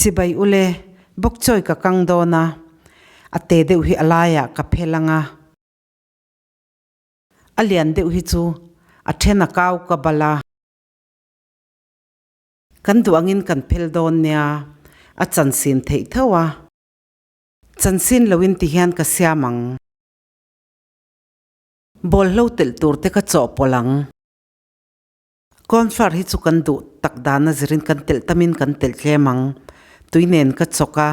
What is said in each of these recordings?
Chibai ule, bawk chawi ka kang dawn a, a te deuh hi a laiah ka phel ang a. A lian deuh hi chu a then a kau ka bal a. Kan duh angin kan phel dawn nia, a chansin theih tho a. Chansin loin ti hian ka siam ang. Bawlhlo telh tur te ka chawhpawlh ang. Cornflour hi chu kan duh tak dan a zirin kan telh tamin kan telh tlem ang. Tui nen ka chawk a.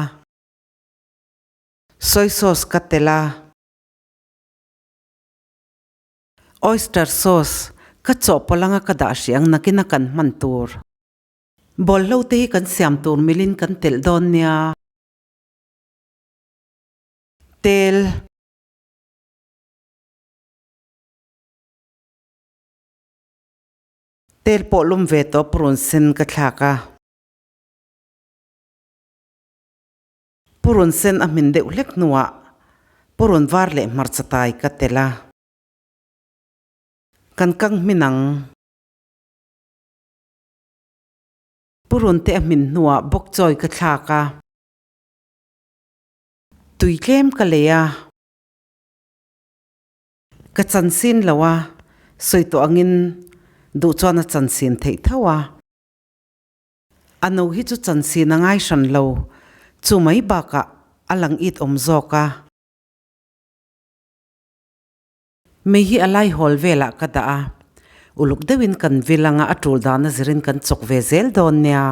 Soy sauce ka telh a. Oyster sauce ka chawhpawlh anga ka dah hrih ang nakin a kan hman tur. Bawlhlo te hi kan siam tur milin kan telh dawn nia. Tel. Tel pawh lum ve tawh purun sen ka thlak a. Purun sen a hmin deuh hlek hnuah purun var leh hmarcha tai ka tel a. Kan kang hmin ang. Purun te a hmin hnuah bawk chawi ka thlak a. Tui tlem ka lei a. Ka chansin lo a, sawi tawh angin duh chuan a chansin theih tho a. A no hi chu chansin a ngai hran lo, chu mai bakah a lang it awm zawk a. Mei hi a laihawl velah ka dah a, uluk deuhin kan vil anga a tul dan a zirin kan chawk ve zel dawn nia.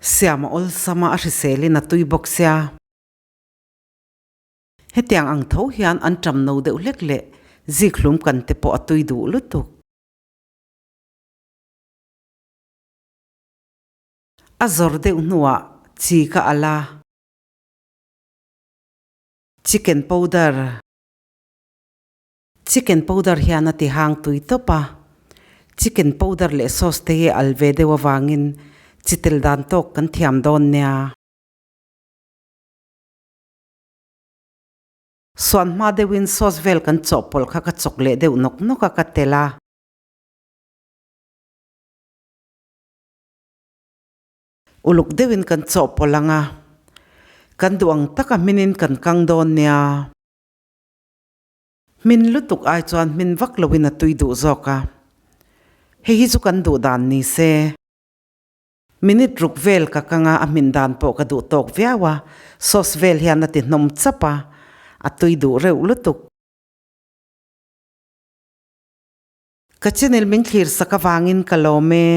Siam a awlsam a, a hriselin a tui bawk sia. Hetiang ang tho hian an ṭam no deuh hlek leh zikhlum kan te pawh a tui duh lutuk. A zawr deuh hnuah chi ka alh a. Chicken powder. Chicken powder hian a ti hang tui tawp a, chicken powder leh sauce te hi al ve deuh avangin chi tel dan tawk kan thiam dawn nia. Suan hma deuhin sauce vel kan chawhpawlh kha ka chawk leh deuh nawk nawk a ka tel a. Uluk deuhin kan chawhpawlh ang a, kan duh ang taka hminin kan kang dawn nia. Hmin lutuk ai chuan hmin vak loin a tui duh zawk a, hei hi chu kan duh dan ni se. Minute ruk vel ka kang a, a hmin dan pawh ka duh tawk viau a, sauce vel hian a ti hnawm chap a, a tui duh reuh lutuk. Ka channel min thlir sak avangin ka lawm e.